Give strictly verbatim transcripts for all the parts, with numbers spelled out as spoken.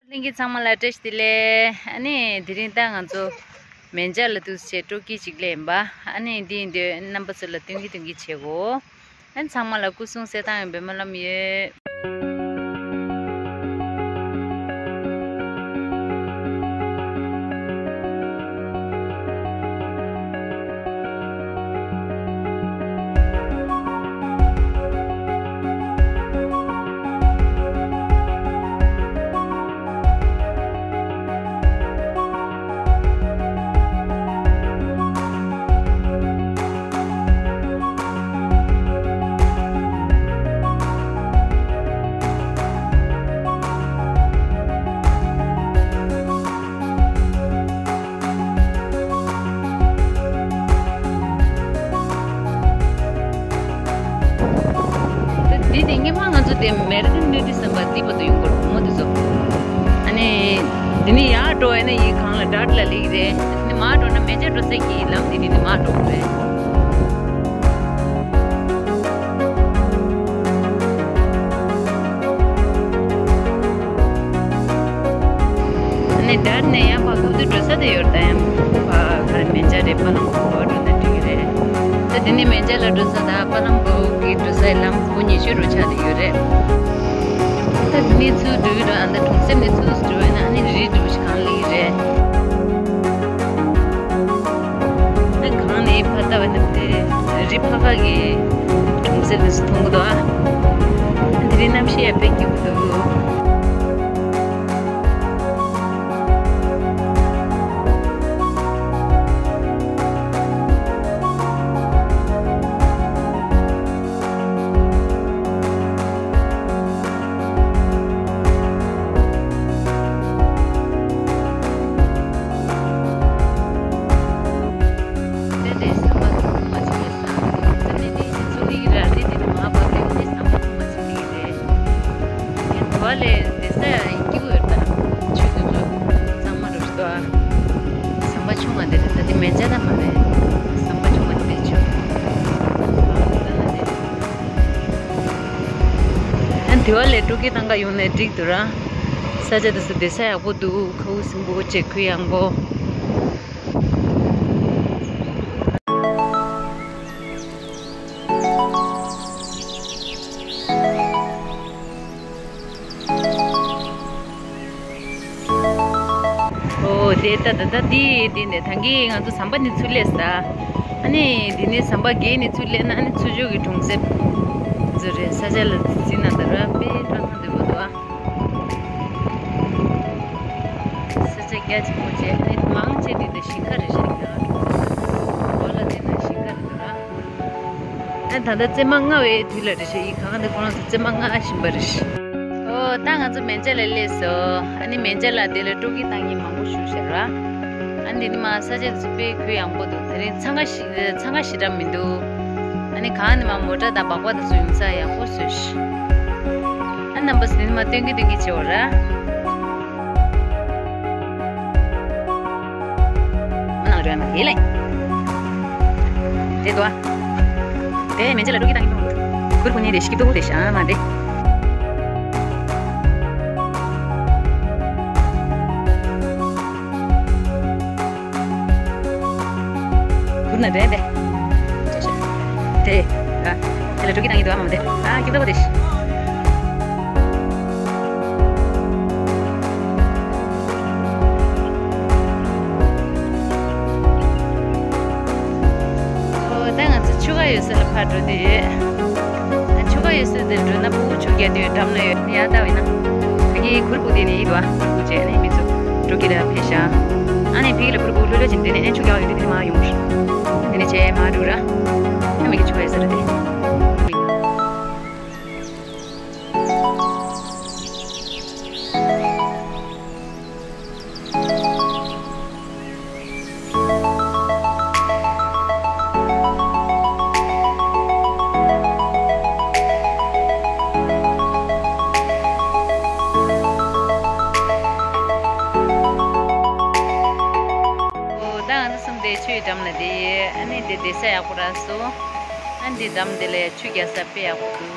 ལྷན་རྒྱས་ཚང་མ་ལ་བཀྲ་ཤིས་བདེ་ལེགས། ཨ་ནི་དེ་རིང་ད་ང་ཚོ་མེ་འཇག་ལ་འདུག་སེ་སྤྲོ་སྐྱིད་ཅིག་ལེན་པ། ཨ་ནི་འདི་ཡིན་དུས་རྣམ་པ་ཚོ་ལ་སྟོན་གི་སྟོན་གི་བྱེད་གོ། ཨ་ནི་ཚང་མ་ལ་སྐུ་གཟུགས་གསལ་ཐང་ཡོང་བའི་སྨོན་ལམ་ཡོད། འདི་དེ་སྔོན་མ་ང་ཚོ་དེ་མེ་རི་ཏན་ནུས་ཏི་ཟེར་བ་འདི་བར་དུ་ཡོང་དགོས་རེད་མོ། དེ་ཚོ་ཨ་ནི་འདི་ནི་ཡར་འགྲོ་ཡ་ན་ཡི་གང་ལ་ཌར་ལ་ལིག་རེད། ཨ་ནི་མར་འགྲོ་ན་མེ་འཇག་འགྲོ་ས་གི་ལམ་འདི་ནི་མར་འགྲོ་དགོས་རེད། ཨ་ནི་ཌར་ནས་ཡང་ཕར་ཁུག་ཏུ་འགྲོ་ས་དེ་ཡོད་ད་ཡང་ཕར་ག་རེ་མེ་འཇག་རེད། པ་ལམ་གོ་འགྲོ་ན་འགྲིག་གི་རེད། ད་དེ་ནས་མེ་འཇག་ལ་འགྲོ་ས་དང་པ་ལམ་གོ་གི་འགྲོ་སའི་ལམ་སྒོ་ཉི་ཤུ་རུ་ཆགས་བསྡད་ཡོད་རེད། ད་དེ་ནས་ཚུར་འགྲོ་ཡི་འགྲོ། ཨ་ནི་གྲོང་གསེབ་ནས་ཚུར་འགྲོ་བས་ན་ཨ་ནི་རི་འགྲོ་ཞིག་གང་ལེགས་རེད། ཨ་གང་ནས་ཕར་ལྟ་བས་ན་དེ་རི་ཕ་ག་གི་གྲོང་གསེབ་དེ་མཐོང་གི་འདུག་ཨ་དེ་རིང་གནམ་གཤིས་ཡང་དཔེ་སྐྱིད་པོ་འདུག་ཡིན་དུ་བ་ལས་དེ་ས་ཡ་སྐྱིད་པོ་ཡོད་ད། ཆུ་དེ་ཚོ་གཙང་མ་རུ་ཞིག་འདུག་ཨ། ཟམ་པ་ཆུང་བ་འདི་རེད། ད་དེ་མེ་འཇག་ད་མ་རེད། ཟམ་པ་ཆུང་བ་འདི་རེད་ཆུ། ཨ་དེ་བ་ལས་སྤྲོ་སྐྱིད་བཏང་ག་ཡོང་ནས་འགྲིག་འདུག་ར། ས་ཆ་དེ་ཚོ་བསྡད་ས་ཡག་པོ་འདུག་ཁ་བ་ཟིམ་པོ་བྱས་གུ་ཡངས་པོ། ཨོ་དེ་ད་ད་ད་འདི་འདི་ནས་ད་གིན་ང་ཚོ་ཟམ་པ་ནས་ཚུར་སླེབས་ས། ཨ་ནི་འདི་ནས་ཟམ་པ་བརྒྱད་ནས་ཚུར་སླེབས་ན་ཨ་ནི་ཚུར་ཕྱོགས་ཀྱི་གྲོང་གསེབ་ཚོ་རེད། ས་ཆ་ལ་གཟིགས་ན་ད་ར་དཔེ་སྤྲོ་སྣང་འདུག་པ་འདུག་ཨ། ས་ཆ་རྒྱ་ཆེན་པོ་བྱས་ཨ་ནི་མང་ཆེ་འདི་ད་ཞིང་ཁ་རེད་ཤག་འོ་ལ་དེ་ན་ཞིང་ཁ་རེད་འདུག་ཨ། ཨ་ད་ལྟ་ཙེ་མ་ལྔ་བའི་དུས་ལ་རེད་ཤག་ཡིན་གང་འདི་ཁོ་རང་ཚོ་ཙེ་མ་ལྔ་བཞིན་པ་རེད་ཤག་ཨོ་ད་ང་ཚོ་མེ་འཇག་ལ་སླེབས་སོ། ཨ་ནི་མེ་འཇག་ལ་དེ་ལ་སྤྲོ་སྐྱིད་བཏང་མཁན་མང་པོ་བཞུགས་ཤག་ར། ཨ་ནི་འདི་ནི་མ་ས་ཆ་དེ་ཚོ་དཔེ་གུ་ཡངས་པོ་འདུག་དེ་རིང་འཚང་ཁ་ཞེ་འཚང་ཁ་ཞེ་དྲག་མི་འདུག་ཨ་ནི་གང་ནི་མ་མོ་ཊ་དང་སྦག་སྦག་དེ་ཚོ་ཡོང་ས་ཡག་པོ་བཟོས་ཤག་ཨ་རྣམ་པ་ཚོ་འདི་ནི་མ་སྟོན་གི་སྟོན་གི་བྱེད་འོ་ར། མ་ནང་རོལ་མ་དེ་ལས། དེ་དོ། དེ་མེ་ལྕེ་ལ་སྤྲོ་སྐྱིད་བཏང་གི་འདུག་གུར་ཕུབ་ནི་དེ་ཤི་སྐྱིད་པོ་དེ་ཤ་མ་དེ། གུར་ན་དེ་དེ། དེ། ཨ། དེ་ལ་སྤྲོ་སྐྱིད་བཏང་གི་འདུག་ཨ་མ་དེ། ཨ་སྐྱིད་པོ་དེ་ཤ། ཨོ་ད་ང་ཚོ་ཆུ་ཁ་ཡོད་ས་ལ་ཕར་འགྲོ་དེ་ཡོད། ཨ་ཆུ་ཁ་ཡོད་ས་དེ་འགྲོ་ན་ཕྲུ་གུ་ཆུ་རྒྱག་དུས་འགྲམ་ལ་ཡོད་ཡ་ལྟ་བས་ན། ཕ་གིའི་གུར་ཕུབ་དེ་ནི་ཡིད་བ་གུར་ཕུབ་བྱས་ནས་མི་ཚོ་འགྲོ་གི་ལ་ཕེབས་ཤག་ཨ་ནི་ཕ་གི་ལ་གུར་ཕུབ་ལྷོད་ལྷོད་ཅིག་དེ་ནས་ནས་ཆུ་རྒྱག་ཡོད་དུས་དེ་མ་ཡོང་། དེ་ནས་བྱས་མ་འགྲོ་ར། ཨ་མི་གི་ཆུ་ཁ་ཡོད་ས་རེད་དེ། ཨོ་ད་ང་ཚོ་གསུམ་དེ་ཆུའི་འགྲམ་ལ་བསྡད་ཡོད། ཨ་ནི་དེ་བསྡད་ས་ཡག་པོ་རག་སོང་། ཨ་འདི་འགྲམ་དེ་ལ་ཆུ་རྒྱག་ས་དཔེ་ཡག་པོ་འདུག་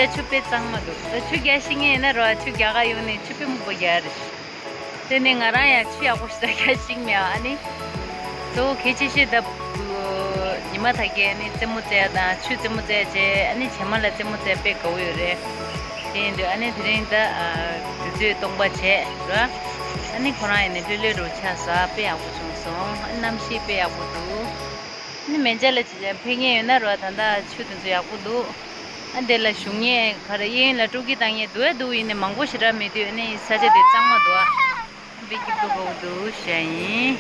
ཆུ་དཔེ་གཙང་མ་འདུག་ད་ཆུ་རྒྱག་ཤེས་མཁན་ཡིན་ན་རོ། ཆུ་རྒྱག་ག་ཡོང་ནས་ཆུ་དཔེ་སྨུག་པོ་རྒྱག་རེད། དེ་ནས་ང་རང་ཡང་ཆུ་ཡག་པོ་ཞིག་རྒྱག་ཤེས་མེད། ཨ་ནི་གཙོ་བོ་གལ་ཆེ་ཤོས་ད་ཉི་མ་དག་གི་ཨ་ནི་རྩེད་མོ་རྩེ་ཡ་དང་ཆུ་རྩེད་མོ་རྩེ་ཡ་བྱས། ཨ་ནི་བྱེ་མ་ལ་རྩེད་མོ་རྩེ་ཡ་དཔེ་དགའ་བོ་ཡོད་རེད། དེ་ཡིན་དུས་ཨ་ནི་དེ་རིང་ད་དུས་ཚོད་སྟོང་པ་བྱས་ར། ཨ་ནི་ཁོ་རང་ཡིན་ནི་ལྷོད་ལྷོད་རུ་ཆགས་སོང་། དཔེ་ཡག་པོ་བྱུང་སོང་། ཨ་ནི་གནམ་གཤིས་དཔེ་ཡག་པོ་འདུག་ཨ་ནི་མེ་ལྕེ་ལ་ཅི་ཅང་ཕེབས་མཁན་ཡོད་ན་རོ། ད་ལྟ་ཆུ་དེ་ཚོ་ཡག་པོ་འདུག་ཨ་འདི་ལ་བཞུགས་མཁན་ག་རེ་གཡས་གཡོན་ལ་སྤྲོ་སྐྱིད་བཏང་མཁན་འདུག་ཨ་འདུག་ཡིན་ནི་མང་པོ་ཞེ་དྲག་མེད་དུས་ཨ་ནི་ས་ཆ་དེ་གཙང་མ་འདུག་ཨ་དཔེ་སྐྱིད་པོ་དགའ་བོ་འདུག་ཞེས་ཡིན།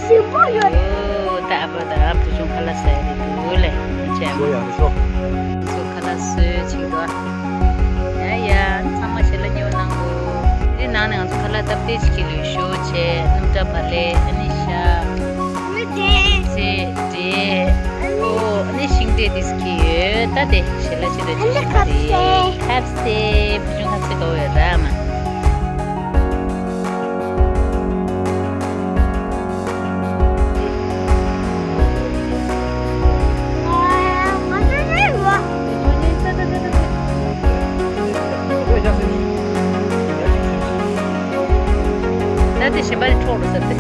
ཞིམ་པོ་ཡོད། ཨོ། ད་ཨ་ཕ་དང་བུ་ཆུང་ཁ་ལག་ཟ་ཡ་རེད་འདུག་ལེ། ཅེ། ལོ་ཡག་རེད་ཤོག་ཚོ་ཁ་ལག་བཟོས་ཅིག་འདུག་ཡ་ཡ། ཚང་མ་ཞལ་ལག་མཉེས་པོ་གནང་གོ། འདི་ནང་ནས་ང་ཚོ་ཁ་ལག་སྟབས་བདེ་ཅིག་གི་ལུས་ཤོག་བྱས། སྣུམ་ཁྲག་བག་ལེབ། ཨ་ནི་ཤ། མི་དེ། ཚེ་འབྲས། ཨོ། ཨ་ནི་ཤིང་འབྲས་འདི་ཟིག་གི་ཡོད། ད་དེ་ཞལ་ལག་ཅིག་ད་ཅིག་ཁ་ཟས། ཁ་ཟས། བུ་ཆུང་ཁ་ཟས་དགའ་བོ་ཡོད་ར་མ། ད་དེ་གཞན་པ་རེ་འཕྲོག་རོགས་ཟེར་ཏེ།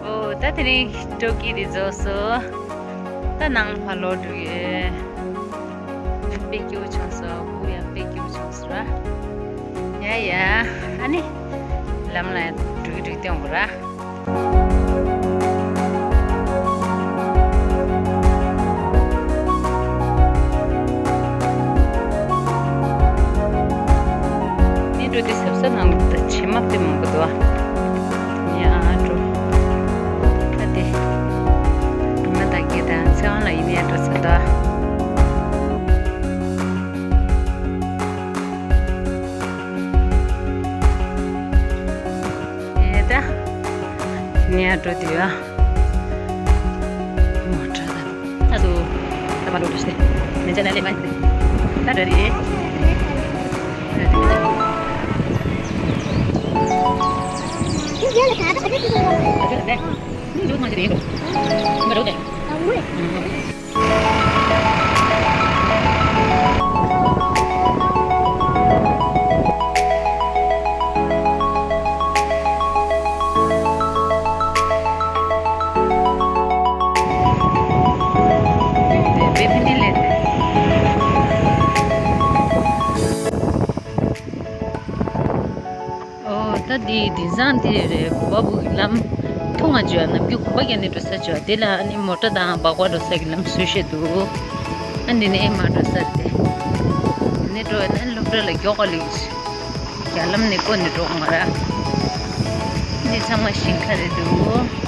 ཨོ། ད་དེ་རིང་སྤྲོ་སྐྱིད་དེ་རྫོགས་སོང་། ད་ནང་ཕར་ལོག་འགྲོ་ཡོད། དཔེ་སྐྱིད་པོ་བྱུང་སོང་། སྒོ་ཡང་དཔེ་སྐྱིད་པོ་བྱུང་སོང་ར། ཡ་ཡ། ཨ་ནི་ལམ་ལ་འགྲོ་གི་འགྲོ་གི་སྟོན་དགོས་ར། ནི་འགྲོ་དུས་ཟབ་ས་ནང་ལ་བྱེ་མ་དཔེ་མང་པོ་འདུག་ཨ། ཡ་འགྲོ། ད་དེ་ཉི་མ་དག་གི་དང་ཚེ་དབང་ལགས་ཡིན་ནའི་འགྲོ་ཚར་འདུག་ཨ། འགྲོ་དུས་ཨ། མོ་ཊ་དང་། ད་དུ། ད་མ་འགྲོ་དུས་ཤི། མི་ཚེ་ན་ལེ་མ་ཡིན། ད་འགྲོ་རེད། འགྲོ་རེད། འགྲོ་མ་ཤི་རེད་འགྲོ། མ་འགྲོ་དེ། ཨོ། ད་འདི་དེང་སང་འདི་རེད། གུང་པ་བུ་གི་ལམ། ཐུང་ང་བརྗོད་ནམ་རྒྱུན་གུང་པ་རྒྱག་ནས་འགྲོ་ས་བརྗོད། དེ་ལ་ཨ་ནི་མོ་ཊ་དང་སྦག་སྦག་འགྲོ་ས་གི་ལམ་བཟོས་བཞག་འདུག་ཨ་འདི་ནས་མར་འགྲོ་ས་རེད། དེ་ནས་འགྲོ་ན་སློབ་གྲྭ་ལ་མགྱོགས་པ་ལེགས། རྒྱ་ལམ་ནས་བསྐོར་ནས་འགྲོ་དགོས་མ་རེད། འདི་ཚང་མ་ཞིང་ཁ་རེད་འདུག